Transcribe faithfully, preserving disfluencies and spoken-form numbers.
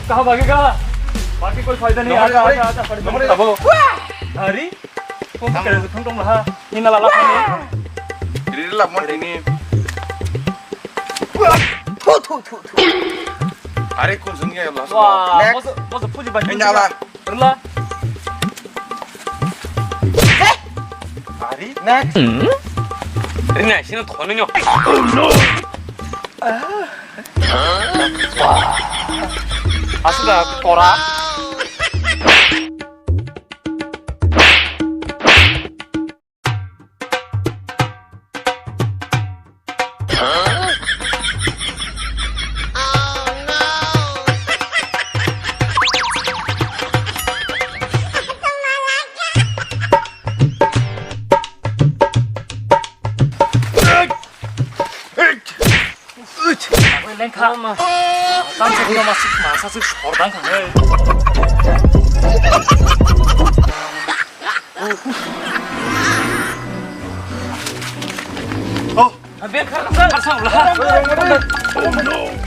Kaha bagi ka? Bagi koi faida nahi. Nomor, acha, nomor, acha, acha, nomor. Abo. Hari? Kok kere thung tong ha? Hina lala kani. Riri lab mon tini. Thu, thu, thu, thu. Are kun sun ya Allah. Wah, next. Boso, boso puji bagi. Hina la. Rula. Ari? Next. Rina, sino thono nyo. Oh no. Asuda kora. Lengkha. Tang sa guna masuk masa sih sordang kan. Oh. Biar kan. Oh no.